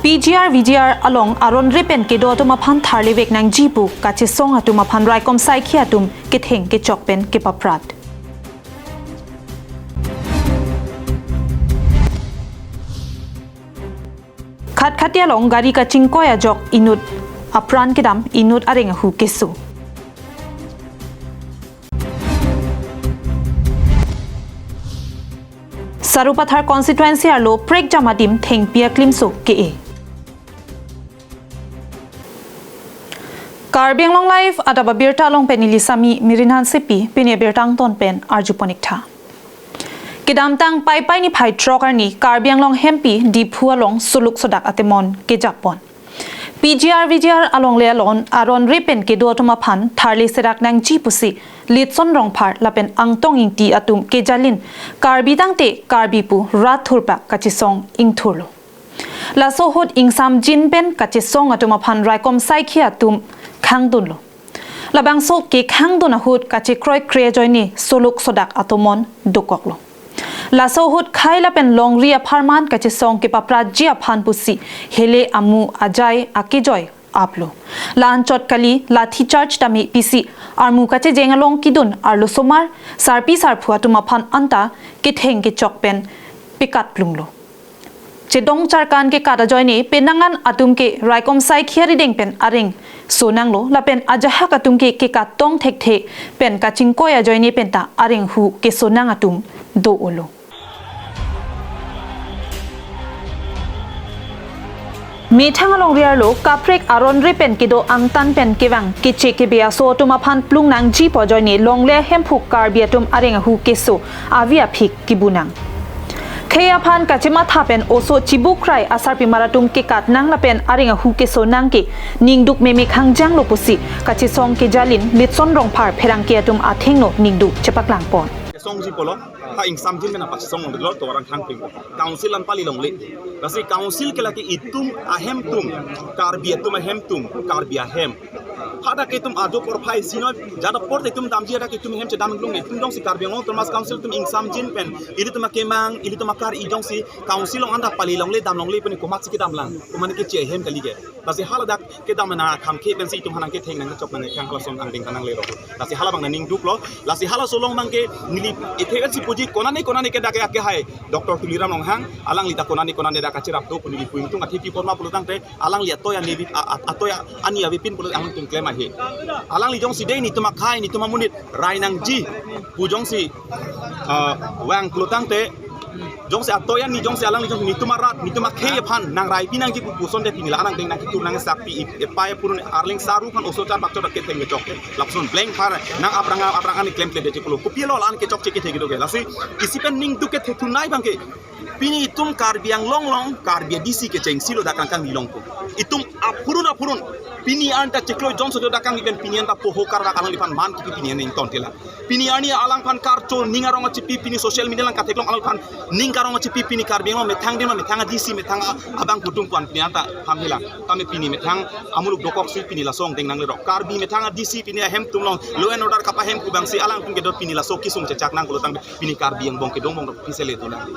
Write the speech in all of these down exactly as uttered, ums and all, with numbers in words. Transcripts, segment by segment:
P G R V G R along aron re pen kedo atum aphan tharlevek nangji pu kachesong atum aphan raikom saikhi atum ketheng kechok pen kepaprat. Khatkhati along gari kachingkoi ajok inut apran kedam, inut areng ahu keso. Sarupathar constituency arlo prekjam adim thengpi aklimso ke-e. Karbi Anglong Live adap abirta along pen neli Sami Mirin Hansepi, pini abirta angton pen arjupon ik tha. Kedamtang Paipai niphai throk arni Karbi Anglong hempi Diphu along soluk sodak atemon kejapon. P G R V G R alongle alon aron re pen kedo atum aphan tharle serak nangji pusi Litson Rongphar lapen Angtong Ingti atum kejalin Karbi tangte Karbi pu rat thurpak kachesong ingthurlo. Laso ahut ingsamjin pen kachesong atum aphan raikom saikhi atum khangdunlo. Labangso kekhangdun ahut kachekroi kre ajoine soluk sodak atomon dokoklo. Laso ahut khei lapen longri apharman kachesong kepapratji aphan pusi hele amu ajai akejoi aplo. La-anchot kali lathi charge tame pisi armu kachejeng along kedun arlosomar sarpi sarpo atum aphan anta ketheng kechok pen pekatplunglo. Chedong charkan kekat ajoine penang an atum ke raikom saikhi arideng pen areng sonanglo lapen ajahak atum ke kekat tong thekthe pen kachingkoi ajoine penta areng hu kesonang atum do-olo. Methang alongri arlo kaprek aron re pen kedo angtan pen kevang keche kebe aso atum aphan plung nangji pu ajoine longle Hemphu Karbi atum areng ahu keso avi aphik kebunang. Khei aphan kachematha pen oso chibukrai asarpimar atum kekatnang lapen areng ahu kesonang ke ningduk meme khangjanglo pusi kachesong kejalin Litson Rongphar pherangke atum athengno ningduk chepaklangpon. Kesongji pulo, ha ingsamjin pen apachesong longlo, tovar angthang ping. Council an pali longle. Lasi council ke lake itum ahem atum, Karbi atum ahem atum, Karbi ahem. Hadak itum ajo porphai sinoi, jada porte itum damji hadak itum hem chedam lung, itum jongsi Karbi Anglong Autonomous Council itum ingsamjin pen, ilitum akemang, ilitum akar-i jongsi council along anta pali longle, dam longle pen komatsi kedamlang, komat keche ahem kali ke. Lasi haladak kedam nang akham ke pensi itum aphan nangketheng nangkechok nangkhang kalason angdeng kanang lero. Lasi hala abang nangning duklo. Lasi halaso along abang ke neli ethe si puji konane konane ke dak ke akehai Doctor Tuliram Ronghang, alangli ta konane konane dak kacherap do pu neli pu ingtung athi pi porma pulo tangte alangli atoi ani avi-, a-, a-, atoi ani avepin pulo alangtum klem ahe. Alangli jongsi dei netum akhei netum amonit rai nangji pu jongsi, ah, vang pulo tangte jongsi atoi ani jongsi alangli jongsi netum arat netum akhei aphan nang raipi nangji pu puson te pini la-an angdeng nangketur nangkesakpi i-, epai apurun arleng saru aphan oso char bakchot aketheng kechok. Lapuson pleng phar nang aphrang aphrang ani klemkle de chiklo. Kopilo la-an kechokche kethe kedo ke. Lasi isi pen ning duk kethe thunei abang ke. Pini itum Karbi Anglong along Karbi a-D C kechengsi lo dak kangkang nilong pu. Itum apurun apurun pini anta chiklo Johnson do dak kang iben pini anta poho karvak alangliphan man kipi pini an ington tela. Pini arni alangphan karcho ning arong achipi pini social media along katheklong alangphan ning karong achipi pini Karbi Anglong methang dima methang a-D C methang a-, abang putum puan pini anta ham hilang. Tame pini methang amuluk dokoksi pini laso angdeng nanglerok. Karbi methang a-D C pini ahem atum along law and order kapahem pu abangsi alangtum kedo pini laso kisung chechak nang pulo tangte pini Karbi angbong kedong bong pise le tulang.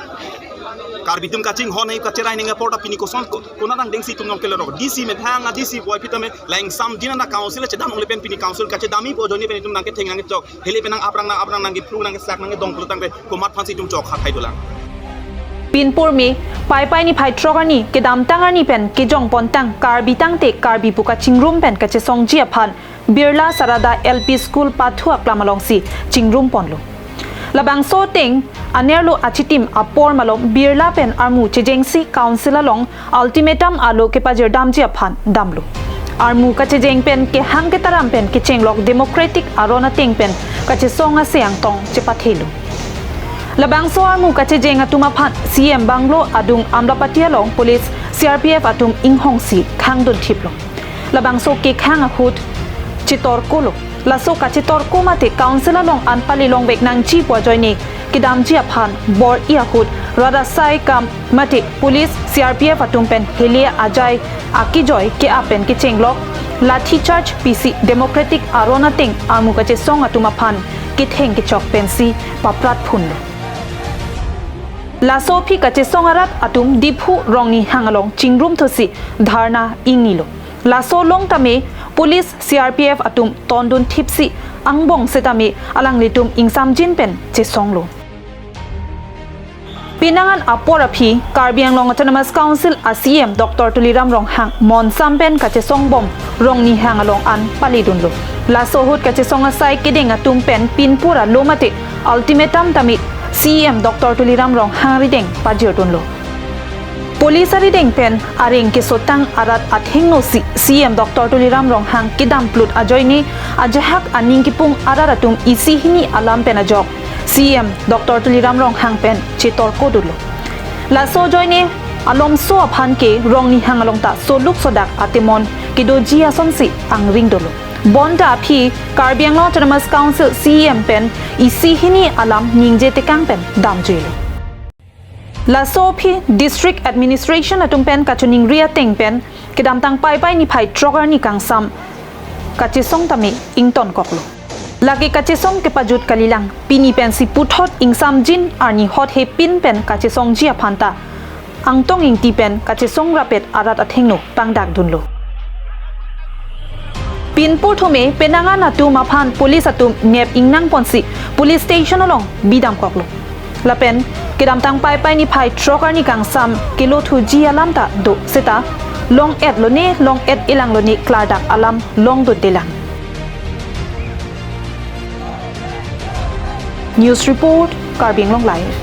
Karbi atum kachinghon hai kacherai ning apor ta pini koson ko-, konat angdengsi itum along kelerok. D C methang a-D C boy pitame la ingsamjin anta council chedam longle pen pini council kachedamji pu ajoine pen itum nangketheng nangkechok. Hele pen nang aphrang nang aphrang nangkeplung nangkesak nangkedong pulo tangte komat aphansi itum chok hathai dolang. Pinpur me, Paipai niphai throk arni, kedamtang arni pen kejongpontang Karbi tangte Karbi pu kachingrum pen kachesongji aphan Birla Sarada L P School pathu aklam alongsi chingrum ponlo. Labangso ateng anerlo achitim apor malom Birla pen armu chejengsi council along ultimatum alo kepajirdamji aphan damlo. Armu kachejeng pen kehang ketaram pen kechenglok democratic aron ateng pen kachesong ase angtong chepathelo. Labangso armu kachejeng atum aphan C M bungalow adung Amlapati along police C R P F atum inghongsi khangdun thiplo. Labangso kekhang ahut chetorkolo. Laso kachetorko mate council along an pali longvek nangji pu ajoine kedamji aphan bor-i ahut rat asai kam mate police C R P F atum pen hele ajai akejoi ke-ap pen kechenglok lathi charge pisi democratic aron ateng armu kachesong atum aphan ketheng kechok pensi paprat phunlo. Laso aphi kachesong arat atum Diphu Rongnihang along chingrum thusi dharna ingnilo. Laso along tame police C R P F atum tondun thipsi angbong setame alanglitum ingsamjin pen chesonglo. Penang an apor aphi Karbi Anglong Autonomous Council a C E M Doctor Tuliram Ronghang monsam pen kachesong bom Rongnihang along an paledunlo. Laso ahut kachesong asai kedeng atum pen pinpur alo mate ultimatum tame C E M Doctor Tuliram Ronghang arideng pajirdunlo. Police arideng pen areng kesotang arat athengno si C E M Doctor Tuliram Ronghang kedam plut ajoine ajahak aning kipung arat atum isi hini alam pen ajok C E M Doctor Tuliram Ronghang pen chetorkodunlo. Laso ajoine alomso aphan ke Rongnihang along ta soluk sodak atemon kedoji asonsi angring dolo. Bonta aphi Karbi Anglong Autonomous Council C E M pen isi hini alam ningje tekang pen damjuilo. Laso aphi District Administration atum pen kachiningri ateng pen kedamtang Paipai niphai throk arni kangsam kachesong tame ingtonkoklo. Lake kachesong kepajut kalilang, pini pensi puthot ingsamjin arni hot hepin pen kachesongji aphanta Angtong Ingti pen kachesong rapet arat athengno pangdakdunlo. Pinpur thume penang an atum aphan police atum nep ingnang ponsi police station along bidamkoklo. Lapen kedamtang Paipai niphai throk arni kangsam kelothuji alam ta do seta long-etlone long-et-elanglone klardak alam longdundelang. News report, Karbi Anglong Live.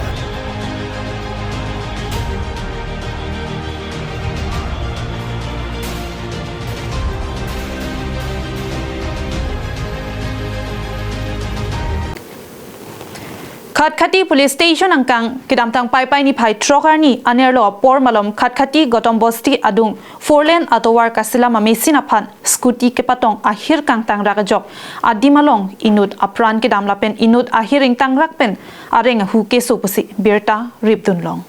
Khatkhati Police Station angkang kedamtang Paipai niphai throk arni anerlo apor malom Khatkhati Gotom Bosti adung four lane atovar kaselam amesin aphan scooty kepatong ahir kangtangrak ajok adim along inut apran kedam lapen inut ahir ingtangrak pen areng ahu keso pusi birta ripdunlong.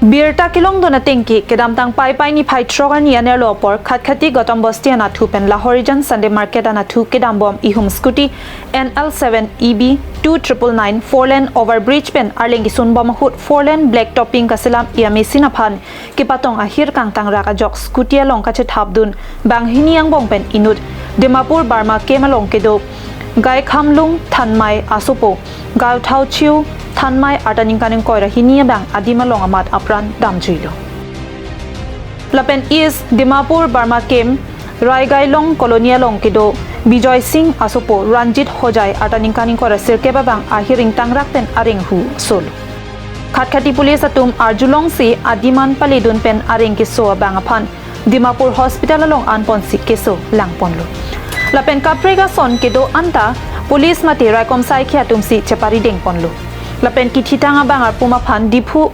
Birta kelongdun ateng ke kedamtang Paipai niphai throk arni anerlo apor Khatkhati Gotom Bosti anatthu pen Lahorijan Sunday Market anatthu kedambom ihum scooty N L seven E B two triple nine four lane overbridge pen arleng kesunbom ahut four lane black topping kaselam i amesin aphan kepatong ahir kangtangrak ajok scooty along kachethapdun banghini angbong pen inut Dimapur Burma Camp along kedo Gaikhamlung Thanmai asopo Gauthaochiu Thanmai arta ningkan ingkoi ra hini abang adim along amat apran damjuilo. Lapen East Dimapur Burma Camp Raigailong Colony along kedo Bijoy Singh asopo Ranjit Hojai arta ningkan ingkoi ra sirkep abang ahir ingtangrak pen areng ahu solo. Khatkhati police atum arjulongsi adim an paledun pen areng keso abang aphan Dimapur Hospital along anponsi keso langponlo. Lapen kaprek ason kedo anta police mate raikom saikhi atumsi cheparidengponlo. Lapen kithitang abang arpum aphan Diphu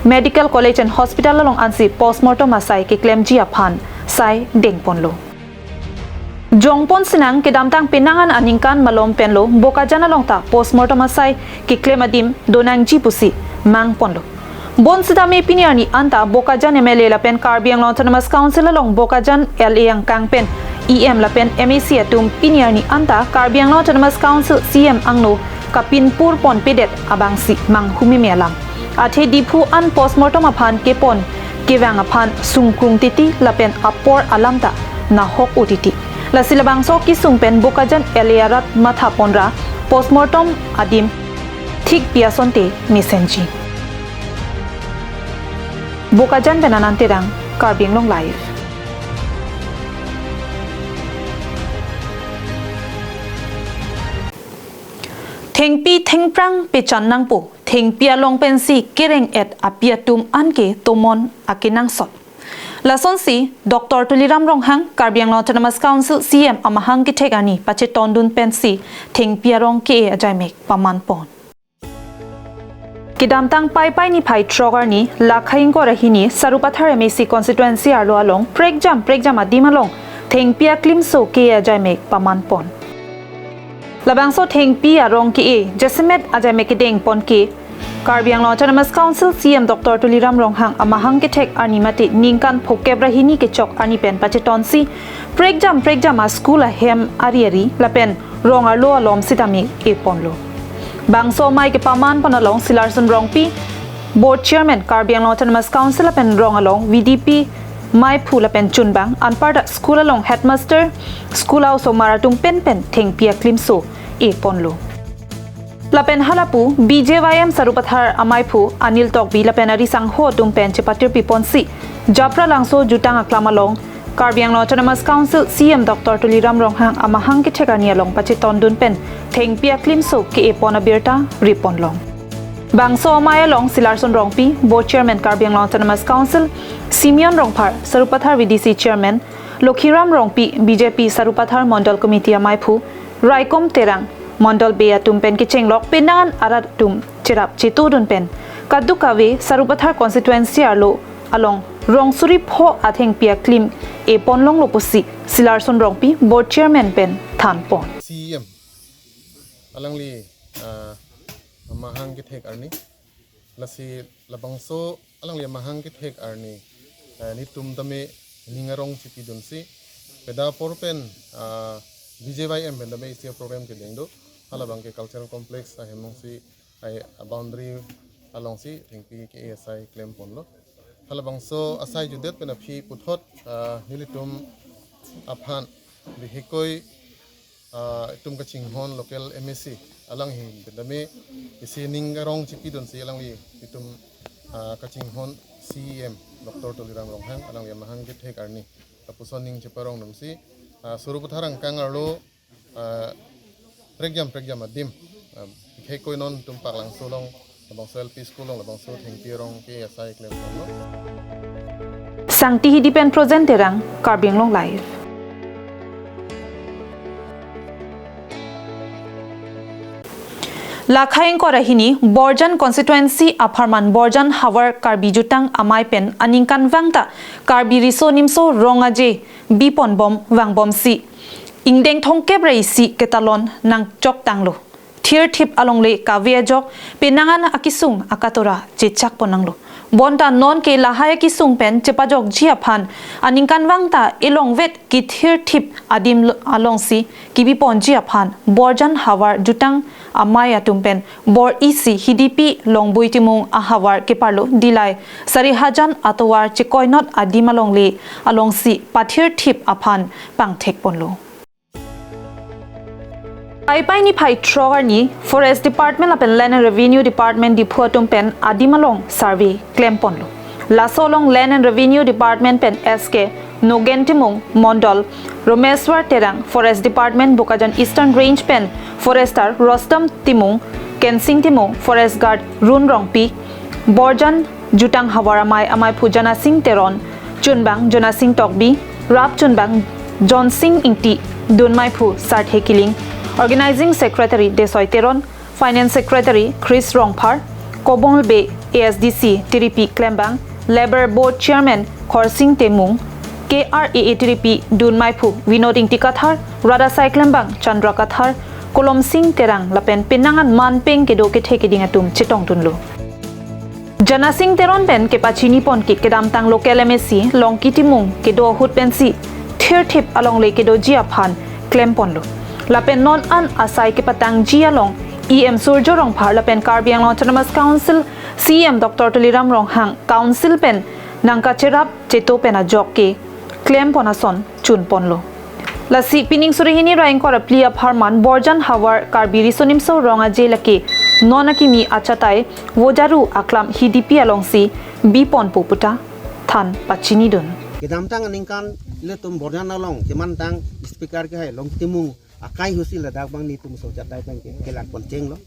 Medical College and Hospital along ansi postmortem asai keklemji aphan sai dengponlo. Jongpon sinang kedamtang penang an aningkan malom penlo Bokajan along ta postmortem asai keklem adim donangji pusi mangponlo. Bonsitame pini arni anta Bokajan M L A lapen Karbi Anglong Autonomous Council along Bokajan L A angkang pen E M lapen M A C atum pini arni anta Karbi Anglong Autonomous Council C M angno kapinpur ponpedet abangsi manghumeme alam. Athe Diphu an postmortem aphan kepon kevang aphan sungkrung titi lapen apor alam ta nahok-o titi. Lasi labangso kesung pen Bokajan L A arat mathaponra postmortem adim thikpi asonte mesenji. Bokajan pen Anand Terang, Karbi Anglong Live. Thengpi thengphrang pechan nangpo, thengpi along pensi kereng-et api atum anke tomon akenangsot. Lasonsi Doctor Tuliram Ronghang, Karbi Anglong Autonomous Council C M amahang kethek arni pachetondun pensi thengpi arong ke-e ajaimek pamanpon. Kedamtang Paipai niphai throk arni, lakhai ingkoi ra hini, Sarupathar M A C constituency arlo along prekjam prekjam adim along thengpi aklimso ke-e ajaimek pamanpon. Labangso thengpi arong ke-e jasemet ajaimek kedengpon ke Karbi Anglong Autonomous Council C M Doctor Tuliram Ronghang amahang kethek arni mate ningkan phokep ra hini kechok arni pen pachetonsi prekjam prekjam a-school ahem ari ari lapen rong arlo alom sitame eponlo. Bangso amei kepaman pon along Silarson Rongpi, Board Chairman Karbi Anglong Autonomous Council lapen rong along V D P meiphu lapen chunbang anparta school along headmaster, school a-osomar atum pen pen thengpi aklimso e ponlo. Lapen halapu B J Y M Sarupathar ameiphu Anil Tokbi lapen ari sangho atum pen chepatirpi ponsi Japralangso jutang aklam along Karbi Anglong Autonomous Council C E M Doctor Tuliram Ronghang amahang kethek arni along pachetondun pen thengpi aklimso ke-e pon abirta ri ponlong. Bangso amei along Silarson Rongpi, Board Chairman Karbi Anglong Autonomous Council, Simeon Rongphar, Sarupathar V D C Chairman, Lokhiram Rongpi, B J P Sarupathar Mondol Committee ameiphu, Raikom Terang, Mondol B atum pen kechenglok penang an arat atum cherap chetodun pen kadokave Sarupathar constituency arlo along rong suri pho athengpi aklim e ponlonglo pusi Silarson Rongpi Board Chairman pen than pon. C E M alangli, ah, amahang kethek arni, lasi labangso alangli amahang kethek arni, ah, nelitum tame ning arong chipidunsi peda apor pen, ah, B J Y M pen tame isi program kedeng do, halabangke cultural complex ahem alongsi, ai, a-boundary alongsi thengpi ke-e asai klem ponlo. Halabangso asai jutdet pen aphi puthot, ah, nelitum aphan bihekoi, ah, itum kachinghon local M A C alangli pen tame isi ning arong chipidunsi alangli itum, ah, kachinghon C E M Doctor Tuliram Ronghang alangli amahang kethek arni lapuson ning cheparongdunsi, ah, Sarupathar angkang arlo, ah, prekjam prekjam adim, ah, bihekoi non itum Paklangso along, labangso L P school along labangso thengpi arong ke-e asai klem ponlo. Sangti Hidi pen Projen Terang, Karbi Anglong Live. Lakhai ingkoi ra hini Borjan constituency apharman Borjan havar Karbi jutang amei pen aningkanvang ta Karbi riso nimso rong aje bi ponbom vangbomsi ingdeng thomkep ra isi ketalon nangchoktanglo. Thirthip alongle kave ajok penang an akesung akatora chechak pon nanglo. Bonta nonke lahai akesung pen chepajokji aphan aningkanvang ta elongvet kethirthip adim lo-, alongsi kebi ponji aphan Borjan havar jutang amei atum pen bor-isi Hidipi Longbui Timung ahavar keparlo Dillai Sarihajan atovar chekoinot adim alongle alongsi pathirthip aphan pangthek ponlo. Paipai niphai throk arni Forest Department lapen Land and Revenue Department Diphu atum pen adim along survey klem ponlo. Laso along Land and Revenue Department pen S K Nogen Timung, Mondol Romeswar Terang, Forest Department Bokajan Eastern Range pen Forester Rostam Timung, Kensing Timung, Forest Guard Run Rongpi, Borjan jutang havar amei ameiphu Janasing Teron, chunbang Jonasing Tokbi, rap chunbang Jonsing Ingti, dun meiphu Sarthe Kiling, Organizing Secretary Desoi Teron, Finance Secretary Chris Rongphar, Kobong Bey, A S D C tiripi klembang, Labour Board Chairman Khorsing Timung, K R A A tiripi dun meiphu Vinod Ingti Kathar, rat asai klembang Chandra Kathar, Kolomsing Terang lapen penang an manpeng kedo kethe keding atum chetongdunlo. Janasing Teron pen kepachini pon ke kedamtang local M A C Longki Timung kedo ahut pensi thirthip alongle kedoji aphan klem ponlo. Lapen non an asai kepatangji along E M Surjya Rongphar lapen Karbi Anglong Autonomous Council C E M Doctor Tuliram Ronghang Council pen nangkacherap cheto pen ajok ke klem pon ason chun ponlo. Lasi pining suri hini ra ingkoi ra phli apharman Borjan havar Karbi riso nimso rong aje lake non akimi achatai Vojaru aklam Hidipi alongsi bi ponpo puta than pachinidun. Kedamtang aningkan ilitum Borjan along kemantang speaker kehai Longki Timung akai ahutsi ladak abang nelitum aso achatai abang ke kelak pon chenglo.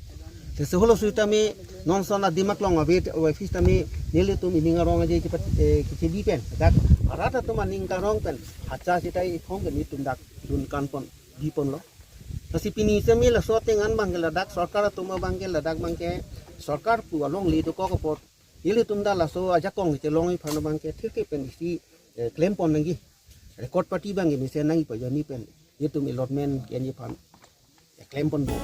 Te seholo sui tame non ason adim aklong ave office tame nelitum ining arong aje kepat, eh, kechebi pen dak arat atum aning karong pen hacha sitai iphong ke nelitum dak dun kan pon bi ponlo. Lasi pini semi laso ateng an abang ke ladak sorkar atum abang ke ladak abang ke sorkar pu alongle dokok apot ilitum dak laso ajakong chelongji aphan abang ke thirthip pen isi, eh, klem pon nangji. Record party abang ke mesen nangji pajani pen ilitum allotment ke-enji aphan, eh, klem ponbom.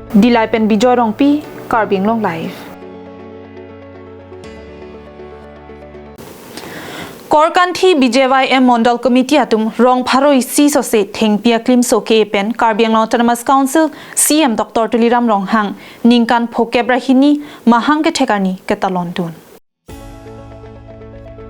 Dillai pen Bijoy Rongpi, Karbi Anglong Live. Korkanthi B J Y M Mondol Committee atum rong pharo isi sose thengpi aklim soke pen Karbi Anglong Autonomous Council C E M Doctor Tuliram Ronghang ningkan phokep ra hini mahang kethek arni ketalon dun.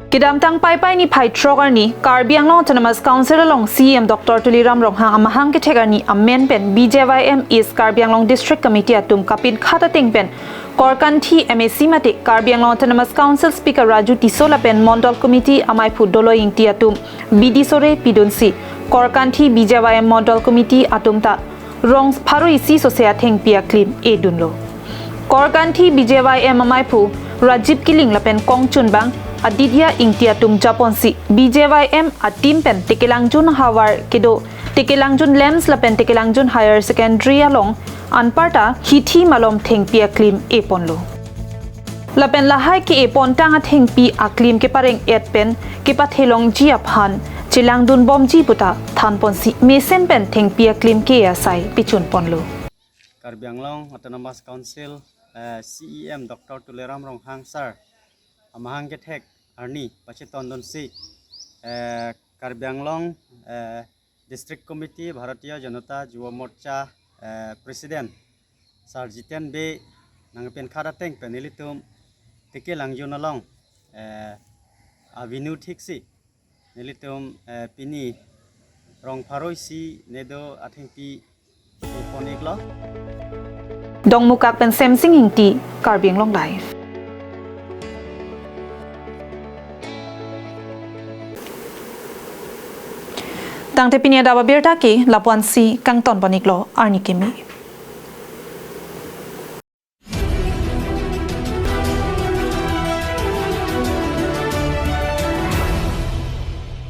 Kedamtang Paipai niphai throk arni Karbi Anglong Autonomous Council along C E M Doctor Tuliram Ronghang amahang kethek arni amen pen B J Y M East Karbi Anglong District Committee atum kapinkhat ateng pen Korkanthi M A C mate Karbi Anglong Autonomous Council Speaker Raju Tisso lapen Mondol Committee amaiphu Doloi Ingti atum bidi sore pidunsi Korkanthi B J Y M Mondol Committee atum ta rong pharo isi sose athengpi aklim edunlo. Korkanthi B J Y M amaiphu Rajib Kiling lapen kongchunbang Aditya Ingti atum japonsi B J Y M a-team pen Tekelangjun havar kedo Tekelangjun Lamps lapen Tekelangjun Higher Secondary along anparta hithi malom thengpi aklim eponlo. Lapen lahai ke-epontang athengpi aklim kepareng-et pen kepathelongji aphan chelangdunbomji puta thanponsi mesen pen thengpi aklim ke-e asai pichunponlo. Karbi Anglong Autonomous Council, eh, C E M Doctor Tuliram Ronghang Sir amahang kethek arni pachetondunsi, eh, Karbi Anglong, eh, District Committee Bharatiya Janata Yuva Morcha, eh, President Sir Jiten Bey nangpinkhat ateng pen nelitum Tekelangjun along, eh, avenue thiksi nelitum, eh, pini rong pharo isi nedo athengpi epon-iklo. Dongmukak pen Semsing Ingti, Karbi Anglong Live. Tangte pini adap abirta ke lapu-ansi kangtonpon-iklo, arni kimi.